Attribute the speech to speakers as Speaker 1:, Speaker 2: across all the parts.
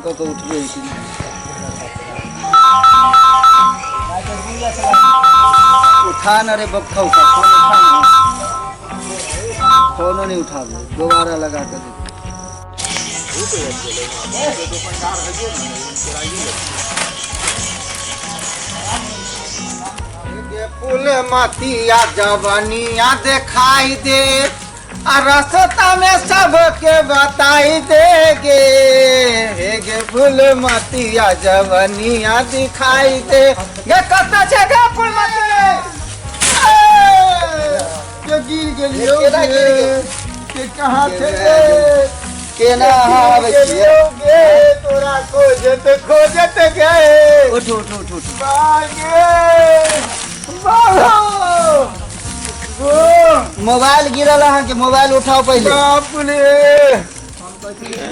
Speaker 1: कऽ कऽ उठबै है कि नहि। उठा न रे बक्खौ का फोन, उठा न। फोनो नहीं उठाबे, दोबारा लगा के देख।
Speaker 2: फूल मतिया जवनिया देखाई दे आ रास्ता में सबके बताई दे गे, हे गे फूल मतिया जवनिया दिखाई दे गे। कत छै गे फूल मतिया? के गिर गेलियौ?
Speaker 1: केना गिर गेल?
Speaker 2: के कहाँ छै गे?
Speaker 1: केना अहाँ आबै छियै?
Speaker 2: गे तोरा खोजत खोजत गए।
Speaker 1: उठू उठू उठू उठू।
Speaker 2: बागे बाबा गो।
Speaker 1: मोबाइल गिरल अहाँके, मोबाइल उठाउ पहिले।
Speaker 2: बाप रे!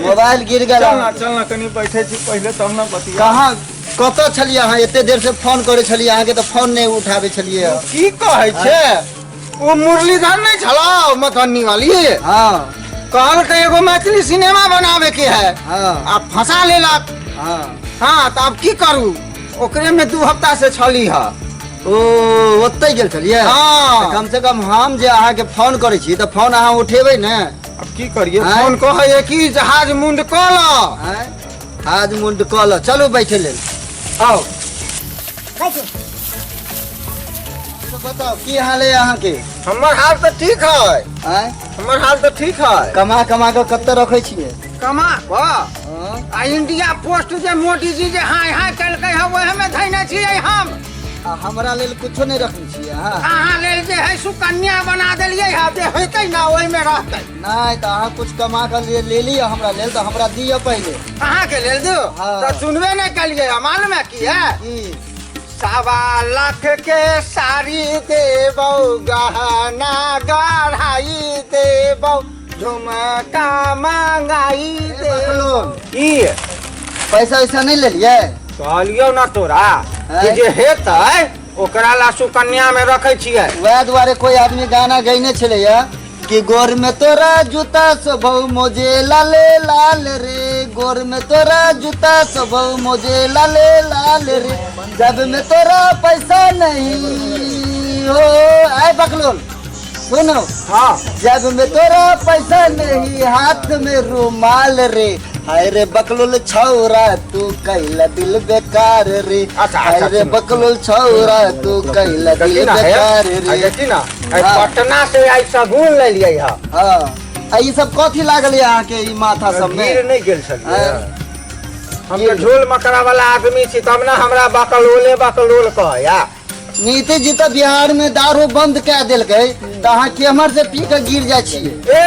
Speaker 1: मोबाइल गिर गेल।
Speaker 2: चल ना।
Speaker 1: अहाँके।
Speaker 2: चल ना, कनी बैठे छी पहिले तब ना बतिया।
Speaker 1: कहाँ कतऽ छलियै अहाँ? एते देर से फोन करै छलियै अहाँके तऽ फोन नहि उठाबै छलियै।
Speaker 2: की कहै छै, ओ मुरलीधर नहि छलौ मधुबनी वाली?
Speaker 1: हाँ।
Speaker 2: कहलकै एगो मैथिली सिनेमा बनावे के है।
Speaker 1: हाँ।
Speaker 2: आ फंसा लेलक।
Speaker 1: हाँ।
Speaker 2: हाँ, तऽ आब की करू, ओकरे में 2 हफ्ता से छली है।
Speaker 1: ओ, ओतहि गेल छलियै?
Speaker 2: हाँ।
Speaker 1: तऽ कम से कम हम जे अहाँके फोन करै छी तऽ फोन अहाँ उठेबै ने।
Speaker 2: अब की करिए?
Speaker 1: आँय?
Speaker 2: फोन कहै कि जहाज मुंड कऽ ल।
Speaker 1: आँय? आज मुंड कऽ ल। चलू बैठे लेल।
Speaker 2: आउ।
Speaker 1: तो बताउ, की हाल है अहाँके?
Speaker 2: हमर हाल तऽ ठीक है।
Speaker 1: आँय?
Speaker 2: हमर हाल तऽ ठीक है।
Speaker 1: कमा कमा कऽ कतऽ रखै छियै?
Speaker 2: कमा कऽ
Speaker 1: हाँ?
Speaker 2: आ इंडिया पोस्ट जे मोदी जी जे हाय हाय केलकै है, ओहे में धैने छियै हम।
Speaker 1: आ हमरा लेल कुछो नहि रखने छियै अहाँ?
Speaker 2: अहाँ लेल जे है सुकन्या बना देलियै है, जे हेतै ना ओहिमे रहतै।
Speaker 1: नहि तऽ अहाँ कुछ कमा कऽ ले लिअ हमरा लेल, तऽ हमरा दिअ पहिले।
Speaker 2: अहाँके लेल दू?
Speaker 1: हाँ।
Speaker 2: तऽ सुनबे नहि केलियै, मालूम है की है?
Speaker 1: की?
Speaker 2: 1.25 लाख के साड़ी देबौ, गहना गढ़ाई देबौ, झुमका मंगाई देबौ। की?
Speaker 1: पैसा वैसा नहि लेलियै?
Speaker 2: कहलियौ ना तोरा कि जे हेतै ओकरा ला सुकन्या में रखै छियै।
Speaker 1: वएह दुआरे कोई आदमी गाना गैने छलैया कि गोर में तोरा जूता शोभौ मोजे लाले लाल रे, गोर में तोरा जूता शोभौ मोजे लाले लाल रे, जब में तोरा पैसा नहीं हो। आय बकलोल, सुनो।
Speaker 2: हाँ।
Speaker 1: जब में तोरा पैसा नहीं, हाथ में रुमाल रे, हाय रे बकलोल छौरा, तू कैला दिल बेकार रे।
Speaker 2: अच्छा,
Speaker 1: हाय
Speaker 2: अच्छा,
Speaker 1: रे
Speaker 2: सुनो।
Speaker 1: बकलोल छौरा, तू कैला दिल
Speaker 2: देखी ना हे,
Speaker 1: बेकार
Speaker 2: आ
Speaker 1: रे।
Speaker 2: देखी ना, आइ
Speaker 1: हाँ।
Speaker 2: पटना से आइ शगुन लेलियै है।
Speaker 1: हाँ, आ ई सब कथी लागल ये अहाँके ई माथा सब में?
Speaker 2: गिर नहि गेल छलियै?
Speaker 1: हाँ।
Speaker 2: हम तऽ झोल मकड़ा वाला आदमी छी, तब ने हमरा बकलोले बकलोल कहैया।
Speaker 1: नीतीश जी तऽ बिहार में दारू बंद कए देलकै, तऽ अहाँ केम्हर से पी के गिर जाइ छियै?
Speaker 2: ए,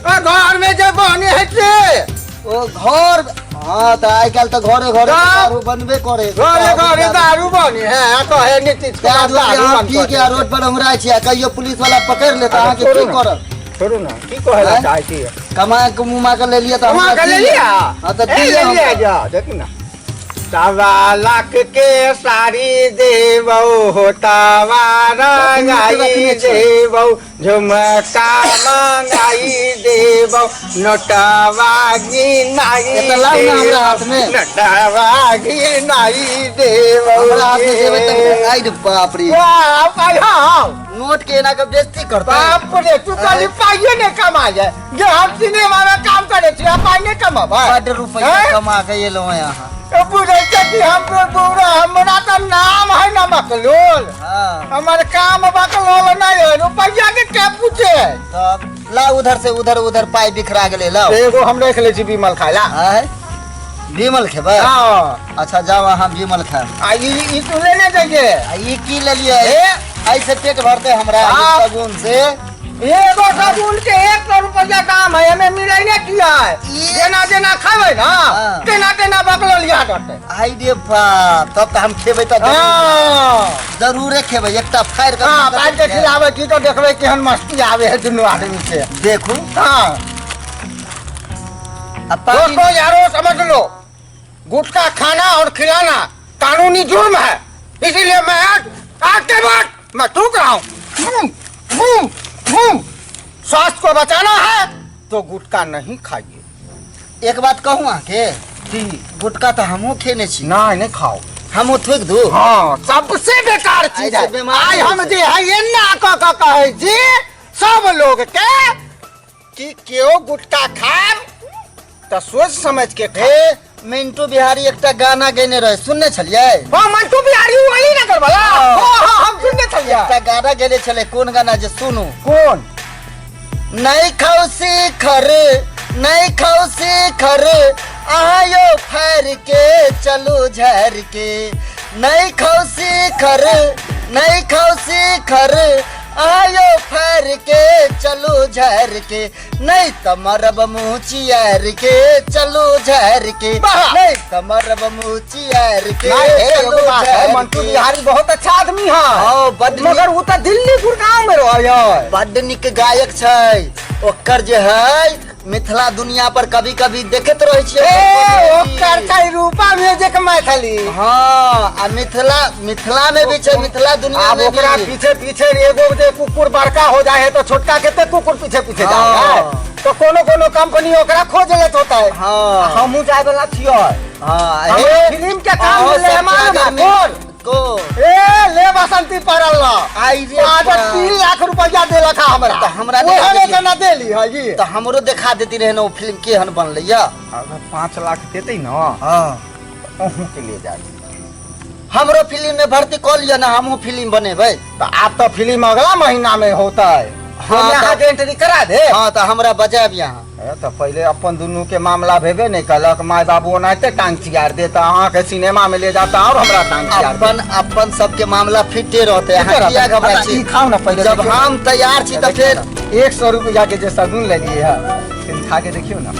Speaker 2: आ घर में जे बने है से।
Speaker 1: ओ घर, हाँ, तऽ आइ काल्हि तऽ घरे घरे
Speaker 2: तऽ?
Speaker 1: दारू बनबे करे।
Speaker 2: घरे घरे दारू बने है आ कहे नीतीश
Speaker 1: ताहि
Speaker 2: कुमार
Speaker 1: दुआरे
Speaker 2: दारू
Speaker 1: अहाँ
Speaker 2: बंद
Speaker 1: पी
Speaker 2: कऽ
Speaker 1: के आ
Speaker 2: देलकै।
Speaker 1: रोड पर उमराइ छियै, आ कहियो पुलिस वाला पकड़ि लेत अहाँके,
Speaker 2: छोड़ू
Speaker 1: की
Speaker 2: ना।
Speaker 1: करत?
Speaker 2: छोड़ू ना, की कहै लए
Speaker 1: आँय?
Speaker 2: चाहै छियै?
Speaker 1: कमा के मुमा के लेलियै तऽ
Speaker 2: कमा
Speaker 1: हमरा
Speaker 2: के
Speaker 1: दिअ।
Speaker 2: लेलियै?
Speaker 1: हाँ, तऽ
Speaker 2: ए,
Speaker 1: दिअ
Speaker 2: लेलियै।
Speaker 1: हमरा।
Speaker 2: जा देखू ना, 1.25 लाख के साड़ी देबौ हो, तवा रंगाई
Speaker 1: रखने छै।
Speaker 2: देबौ, झुमका मंगाई देबौ, नोटवा गिनाई
Speaker 1: एतऽ लाउ ने हमरा हाथ में।
Speaker 2: नोटवा गिनाई देबौ।
Speaker 1: हमरा हाथ में देबै तऽ आइ रे बाप रे।
Speaker 2: बाप रे, हाँ।
Speaker 1: नोट के एना के बेइज्जती करतै।
Speaker 2: बाप रे, तू खाली पाइये नहीं कमा जाए जे हम सिनेमा में काम करे छी, पाइ नहीं कमाबै।
Speaker 1: बड्ड रुपैआ
Speaker 2: हैं?
Speaker 1: कमा के एलहुँ हैं अहाँ।
Speaker 2: तो बुझै छै कि हम पूरा, हमरा तऽ नाम है ना बकलोल।
Speaker 1: हाँ।
Speaker 2: हमर काम बकलोल नहीं है, रुपैया के के पूछे?
Speaker 1: तब ला उधर से उधर उधर पाइ बिखरा गेलै, लाउ।
Speaker 2: एगो हम रख ले छी विमल खाय ला।
Speaker 1: आँय, विमल खेबै?
Speaker 2: हाँ।
Speaker 1: अच्छा जाउ, अहाँ विमल खायब।
Speaker 2: आ ई ई तू लेने जाइए।
Speaker 1: आ ई की लेलियै?
Speaker 2: ए?
Speaker 1: ऐसे पेट भरते हमरा?
Speaker 2: हाँ।
Speaker 1: ई शगुन से?
Speaker 2: एगो शगुन के 100 रुपया दाम है, एमे मिलै ने किया है। जेना जेना खेबै ना
Speaker 1: हाँ।
Speaker 2: तेना तेना बकलोल याद होतै।
Speaker 1: आई रे बाप, तब तऽ हम खेबै तऽ
Speaker 2: हाँ।
Speaker 1: जरूरे खेबै, एकटा फाड़ि कऽ।
Speaker 2: हाँ, फाड़ि के खिलाबै छी तऽ देखबै केहन मस्ती आबै है दुनू आदमी के।
Speaker 1: देखू।
Speaker 2: हाँ।
Speaker 1: आ पानी।
Speaker 2: दोस्तों, यारो, समझ लो, गुटखा खाना और खिलाना कानूनी जुर्म है, इसीलिए मैं आज आज के बाद मैं थूक रहा हूँ। स्वास्थ्य को बचाना है तो गुटखा नहीं खाइए।
Speaker 1: एक बात कहूँ अहाँके?
Speaker 2: की?
Speaker 1: गुटखा तऽ हमहूँ खेने छी।
Speaker 2: नहीं नहीं खाओ।
Speaker 1: हमहूँ थूक दू।
Speaker 2: हाँ, सबसे बेकार चीज
Speaker 1: ऐसे
Speaker 2: है।
Speaker 1: बीमारी
Speaker 2: आइ हम
Speaker 1: होइ छै।
Speaker 2: जे है एना क क कहै छी सब लोग के कि केओ गुटखा खाब तऽ सोच समझ के खा।
Speaker 1: हे, मिंटू बिहारी एकटा गाना गेने रहे, सुनने छलियै?
Speaker 2: हाँ, मंटू बिहारी वाली नगर वाला।
Speaker 1: हाँ।
Speaker 2: हाँ हाँ, हम सुनने छलियै।
Speaker 1: एकटा गाना गेने छलै, कोन गाना जे सुनू।
Speaker 2: कोन?
Speaker 1: नहीं खाओ शिखर, नहीं खाओ शिखर, आयो फैर के चलू झर के। नहीं खाओ शिखर, नहीं खाओ शिखर, आयो फैर के चलू झर के। नहीं त मरब मुँह चियार के चलू झर के।
Speaker 2: वाह!
Speaker 1: नहीं त मरब मुँह चियार के
Speaker 2: नहीं, हे,
Speaker 1: चलू
Speaker 2: एगो बात है,
Speaker 1: झर
Speaker 2: मंटू
Speaker 1: के।
Speaker 2: बिहारी बहुत अच्छा आदमी है।
Speaker 1: हाँ, बड
Speaker 2: मगर वो तो दिल्ली गुड़गांव में रहे है।
Speaker 1: बड्ड नीक गायक छै। ओकर जे है मिथिला दुनिया पर कभी कभी देखैत रहै छियै।
Speaker 2: ए, ओकर छै रूपा म्यूजिक मैथिली।
Speaker 1: हाँ, आ मिथिला मिथिला में भी छै, मिथिला दुनिया
Speaker 2: आब
Speaker 1: में
Speaker 2: ओकरा
Speaker 1: भी।
Speaker 2: पीछे पीछे एगो जे कुकुर बड़का हो जाए है तो छोटका कते कुकुर पीछे पीछे जाए है। तो कोनो कोनो कंपनी ओकरा खोज लेत होता है।
Speaker 1: हाँ।
Speaker 2: हमहूँ जाए वाला छियै।
Speaker 1: हाँ,
Speaker 2: हमरा
Speaker 1: हे,
Speaker 2: फिल्म के काम
Speaker 1: अहाँ
Speaker 2: मिललै
Speaker 1: सबके
Speaker 2: मालूम है,
Speaker 1: अगर
Speaker 2: कोन?
Speaker 1: कोन?
Speaker 2: ए, ले बसंती पड़ल रह।
Speaker 1: आई रे
Speaker 2: आज
Speaker 1: बाप।
Speaker 2: 3 लाख रुपया देलक है हमरा।
Speaker 1: तऽ हमरा
Speaker 2: ओहे
Speaker 1: देखा
Speaker 2: ने
Speaker 1: देतियै।
Speaker 2: केना देली है जी।
Speaker 1: तऽ हमरो देखा देती रहे ने ओ फिल्म केहन बनलै या।
Speaker 2: अगर 5 लाख देते न
Speaker 1: हाँ,
Speaker 2: अहूँ के ले जाए।
Speaker 1: हमरो फिल्म में भर्ती कऽ लिअ ने, हमहूँ फिल्म बनेबै।
Speaker 2: तो आप तो फिल्म अगला महीना में होता है।
Speaker 1: हाँ,
Speaker 2: हाँ, यहाँ
Speaker 1: तऽ-
Speaker 2: के एंट्री करा दे।
Speaker 1: हाँ, तऽ हमरा बजायब यहाँ।
Speaker 2: ए, तऽ पहिले अपन दुनू के मामला भेबे नहीं कलक, माय बाबू ओनाहिते टांग चियार दे, तऽ अहाँके सिनेमा में ले जाता और हमरा टांग चियार दे।
Speaker 1: अपन अपन सबके मामला फिटे रहते, अहाँ
Speaker 2: फिटे रहतै।
Speaker 1: किया घबराइ
Speaker 2: अच्छा,
Speaker 1: छी?
Speaker 2: ई खाउ ने पहिले,
Speaker 1: जब
Speaker 2: देखियौ।
Speaker 1: हम तैयार छी तऽ फेर
Speaker 2: 100 रुपया के जे सगुन लेलिए है, तनि खा के देखियौ ना।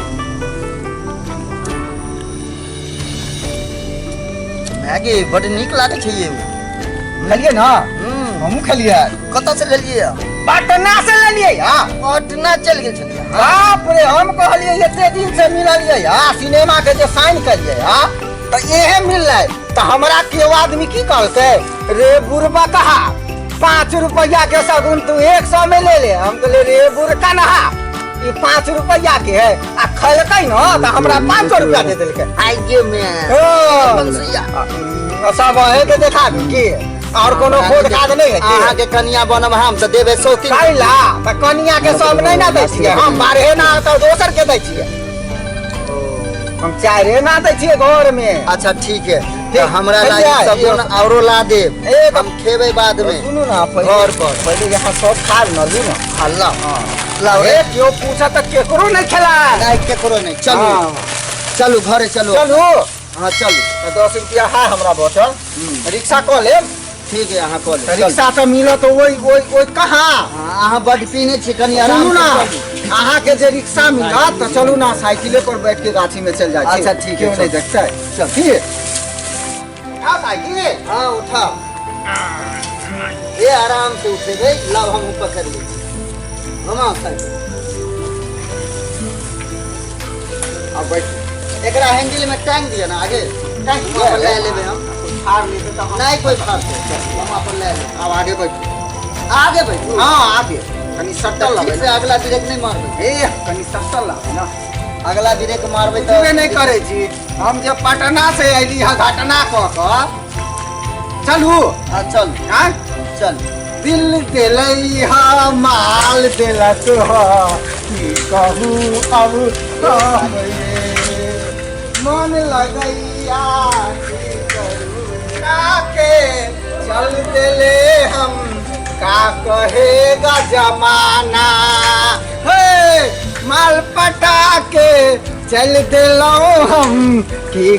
Speaker 1: मैगी बड नीक लागै छै ये।
Speaker 2: खेलिए ना?
Speaker 1: हम्म।
Speaker 2: हमहूँ खेलिए।
Speaker 1: कतऽ से लेलिए?
Speaker 2: पटना से लेलिए। हाँ।
Speaker 1: पटना चलि गेल छलियै?
Speaker 2: बाप रे, हम कहलिए एते दिन से मिललिए हा, सिनेमा के जे साइन करिए हा तऽ इहे मिललै। तऽ हमरा केओ आदमी की कहलकै, रे बुढ़बा कहा 5 रुपया के सगुन तू 100 में ले ले। हम कहलिए, रे बुढ़का नहा, ई 5 रुपया के है। आ खैलकै न तऽ हमरा 500 रुपया दे देलकै।
Speaker 1: आइये में
Speaker 2: ओ,
Speaker 1: बनसैया।
Speaker 2: सब अहें के देखा दू की और कोनो खोद खाद नहीं है की?
Speaker 1: अहाँके कनिया बनब हम तऽ देबै सौतीन।
Speaker 2: कैला तऽ कनिया के सब नहीं ना दै छियै हम, 12 ना तऽ दोसर के दै छियै हम, चारे ना दै छियै घर में।
Speaker 1: अच्छा ठीक है,
Speaker 2: ठीक,
Speaker 1: तऽ हमरा
Speaker 2: चलि
Speaker 1: ला
Speaker 2: जाए,
Speaker 1: सगुन औरो ला देब।
Speaker 2: ए,
Speaker 1: हम खेबै बाद में।
Speaker 2: सुनू ना, पहिले
Speaker 1: घर पर।
Speaker 2: पहिले यहाँ सब खा न लू ना।
Speaker 1: हाँ, लाओ लाओ।
Speaker 2: ए, केओ पूछा तऽ केकरो नहीं खेला।
Speaker 1: नहीं, केकरो नहीं। चलू।
Speaker 2: हाँ।
Speaker 1: चलू, घरे चलू।
Speaker 2: चलू।
Speaker 1: हाँ, चलू।
Speaker 2: तऽ 10 रुपया है हमरा बचल, रिक्शा कऽ लेब।
Speaker 1: ठीक है, अहाँ कऽ
Speaker 2: तऽ
Speaker 1: लेब, चलू।
Speaker 2: रिक्शा तऽ मिलत ओहि ओहि ओहि कहाँ?
Speaker 1: हाँ, अहाँ बड पीने छी, कनि आराम
Speaker 2: सुनू
Speaker 1: से
Speaker 2: ना,
Speaker 1: चलू।
Speaker 2: अहाँ के जे रिक्शा मिलत तऽ चलू ना, साइकिले पर बैठ के गाछी में चल जाइ छी।
Speaker 1: अच्छा, ठीक है,
Speaker 2: केओ नहीं
Speaker 1: चल।
Speaker 2: देखतै।
Speaker 1: चल।
Speaker 2: ठीक, उठाओ साइकिल।
Speaker 1: हाँ, उठाओ। ये आराम से उठेबै। लाओ, हम पकड़ लै छी। घुमाओ साइकिल।
Speaker 2: अब बैठू।
Speaker 1: एकरा हैंडल में टांग दिअ ना आगे।
Speaker 2: टांग
Speaker 1: हम अपन ले लेबै हम।
Speaker 2: फाड़ लेते तऽ हम
Speaker 1: नहीं, कोई फाड़तै? हम अपन ले लेबै।
Speaker 2: अब आगे बैठू।
Speaker 1: आगे बैठू?
Speaker 2: हाँ, आगे कनि सटल
Speaker 1: ठीक
Speaker 2: लगै।
Speaker 1: से अगला ब्रेक नहीं मारबै।
Speaker 2: ए, कनि सटल लगै ना।
Speaker 1: अगला ब्रेक मारबै
Speaker 2: बुझबे
Speaker 1: तऽ
Speaker 2: नहि करै छी। हम जे पटना से अयली हँ घटना कऽ कऽ। चलू।
Speaker 1: हाँ, चल।
Speaker 2: आँय?
Speaker 1: चल।
Speaker 2: दिल देलै हा, माल देलक हा, की कहू अब हम रे। मन लगैया की करू काके चल देले हम, का कहेगा जमाना हे, माल पटा के चल देलौं हम की।